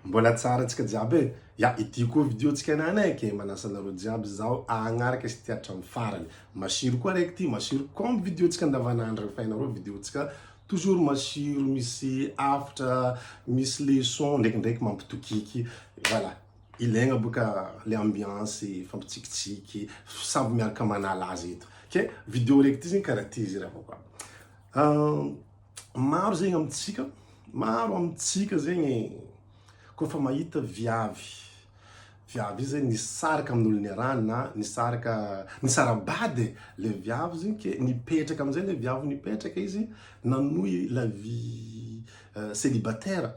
Mbola tsara antsika jiaby e! Ya, ity koa video tsika niany e, ke manasa anareo jiaby zaho agnaraka izy ity hatramin'ny farany. Masiro koa raiky ty, masiro comme video tsika andavanandro regny fa hainareo video tsika toujours masiro, misy hafatra, misy leçon, ndraikindraiky mampitokiky, voilà. Ilaigna boka le ambiance, fampitsikitsiky, samby miaraka manala azy eto. Ke video raiky ty zegny karaha ty izy raha koa. Maro zegny amintsika, maro amintsika zegny kôfa mahita viavy, viavy io zegny nisaraka amin'olo niarahany na nisaraka, nisara-bady e, le viavy zegny ke nipetraka amizay le viavy nipetraka izy nanohy la vie célibataire.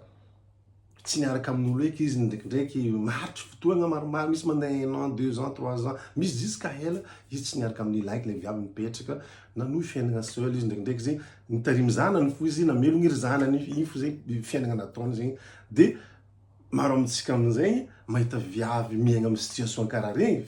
Tsy niaraka amin'olo eky izy ndraikindraiky maharitry fotoagna maromaro, misy mandeha un an, deux ans, trois ans, misy jusqu'à ela izy tsy niaraka amin'ny lehilahy eky, le viavy nipetraka nanohy fiainagna seul izy ndraikindraiky zegny nitarimy zanany fo izy namelogno iry zanany igny fo zegny fiainagna nataony zegny de maro amintsika amin'izegny mahita viavy miaigna amy situation karaha regny,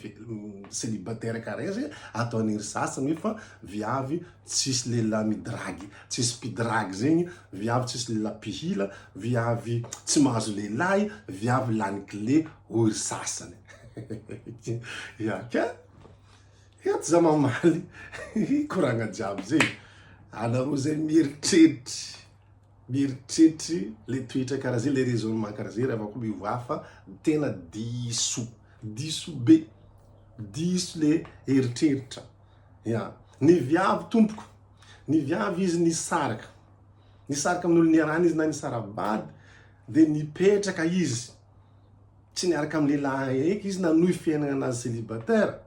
célibataire karaha regny zegny ataon'iry sasany hoe fa viavy tsisy lehilahy midragy, tsisy mpidragy zegny, viavy tsisy lehilahy mpihila, viavy tsy mahazo lehilahy, viavy lany clé hoy ry sasany. Ya ka eto za mamaly koragna jiaby zegny, anareo zay mieritreritry mieritreritry le toetra karaha zay, le raisonnement karaha zay raha koa miova fa tena diso, diso be, diso le eritreritra. Ya. Ny viavy tompoko, ny viavy izy nisaraka, nisaraka amin'olo niarahany izy na nisara-bady de nipetraka izy, tsy niaraka amin'ny lehilahy eky izy nanohy fiainagna anazy célibataire,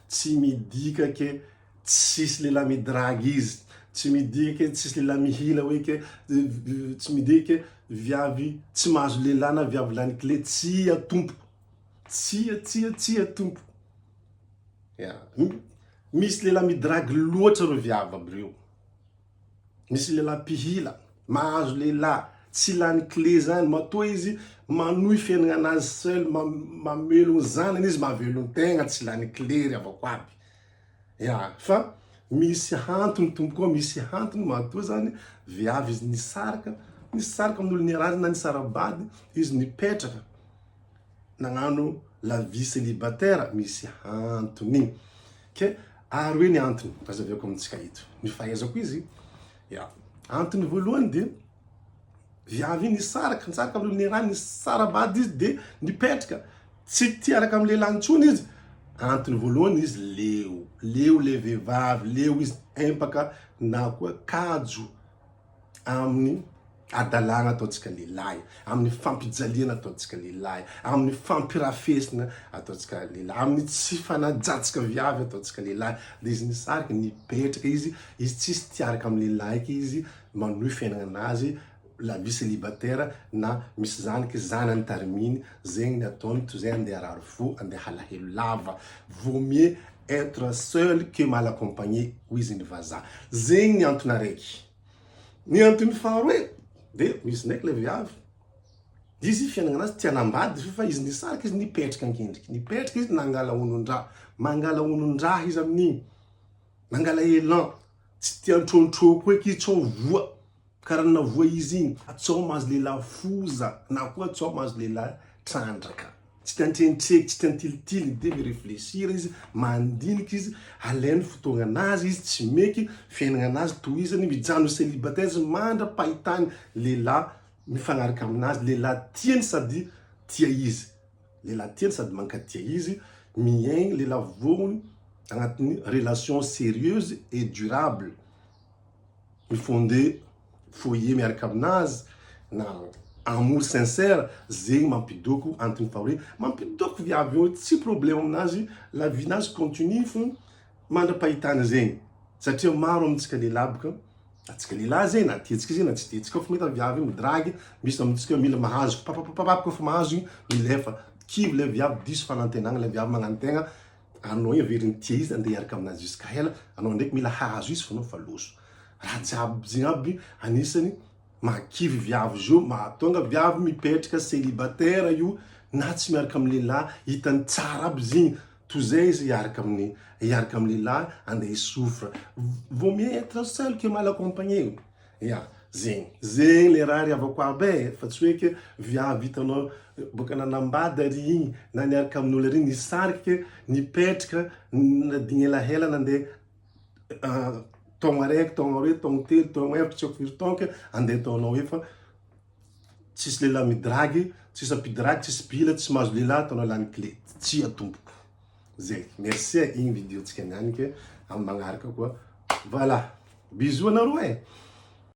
tsy midika ke tsisy lehilahy midragy izy, tsy midika ke tsisy lehilahy mihila hoe ke, tsy midika ke viavy tsy mahazo lehilahy na viavy lany clé, tsia tompoko, tsia tsia tsia tompoko. Ya. Misy lehilahy midragy loatra reo viavy aby reo. Misy lehilahy mpihila, mahazo lehilahy, tsy lany clé zany, matoa izy manohy fiainagna anazy seul, mamelogno zanany izy, mahavelon-tegna, tsy lany clé ry havako aby. Ya, fa misy antony tompoko ô, misy antony matoa zany viavy izy nisaraka, nisaraka amin'olo niarahany na nisara-bady, izy nipetraka. nagnano la vie célibataire misy antony ke ary hoe ny antony azaveko amintsika eto ny fahaizako izy ya antony voalohany de viavy iny nisaraka nisaraka amin'ny olona nisara-bady izy de nipetraka tsy tia araka amin'ny lehilahy intsony izy antony voalohany izy leo leo le vehivavy leo izy empaka na koa kajo amin'ny adalàna ataontsika lehilahy, amin'ny fampijaliana ataontsika lehilahy, amin'ny fampirafesina ataontsika lehilahy, amin'ny tsy fanajantsika viavy ataontsika lehilahy, de izy nisarika, nipetraka izy, izy tsisy tia araka amin'ny lehilahy eky izy, manohy fiainagna anazy, la vie célibataire, na misy zanaky, zanany tariminy, zegny ny ataony toy zay andeha harary fo, andeha halahelo lava, vaut mieux être seul que mal accompagné hoy izy ny vazaha. Zegny ny antony araiky. Ny antony faharoe de misy ndraiky le viavy, izy fiainagna anazy tsy hanambady izy fa izy nisaraka izy nipetraka ankendriky, nipetraka izy nangala onon-draha, mangala onon-draha izy amin'igny, mangala élan, tsy tia antrôntrôko eky izy tsao voa. Karaha navoa izy igny, tsao mahazo lehilahy foza na koa tsao mahazo lehilahy trandraka. Tsy tia antrentreky, tsy tia antilitily de mi-reflechir izy, mandinika izy, alainy fotoagnanazy izy, tsy meky, fiaignananazy tohizany, mijano celibataire izy mandra-pahitany lehilahy mifagnaraka aminazy, lehilahy tiany sady tia izy, lehilahy tiany sady mankatia izy, miaigny lehilahy vognogny agnatin'ny relation sérieuse et durable. mi-fonder foyer miaraka aminazy na amour sincère zegny mampidoko antony faharoe mampidoko viavy io tsy problème aminazy la vie nazy continue fo mandra-pahitana zegny satria maro amintsika lehilahy boka atsika lehilahy zegny na tiantsika zegny na tsy tiantsika fa mahita viavy midragy misy amintsika mila mahazo papapapap koa fa mahazo igny milefa kivy le viavy diso fanantenagna le viavy magnantegna Anao io averiny tia izy andeha hiaraka aminazy jusqu'à ela, anao ndraiky mila hahazo izy fa anao fa loso. Raha jiaby zegny aby anisany mahakivy viavy zio, mahatonga viavy mipetraka célibataire io na tsy miaraka amin'ny lehilahy, hitany tsara aby zegny toy zay izy hiaraka amin'ny hiaraka amin'ny lehilahy andeha hi-souffre. Vaut mieux être seul que mal accompagné. Ya. Zegny. Zegny le raha ry havako aby e, fa tsy hoe ke viavy hitanao boka nanambady ary igny na niaraka amin'olo ary nisarika ke nipetraka nadigny elahela nandeha taogno araiky, taogno aroe, taogno telo, taogno efatra, tsy haiko firy taogno ke andeha ataonao eo fa tsisy lehilahy midragy, tsisy ampidragy, tsisy bila, tsy mahazo lehilahy ataonao lany clé. Tsia tompoko. Zay. Merci e, igny video-tsika niany ke amin'ny magnaraka koa. Voilà. Bisous anareo e.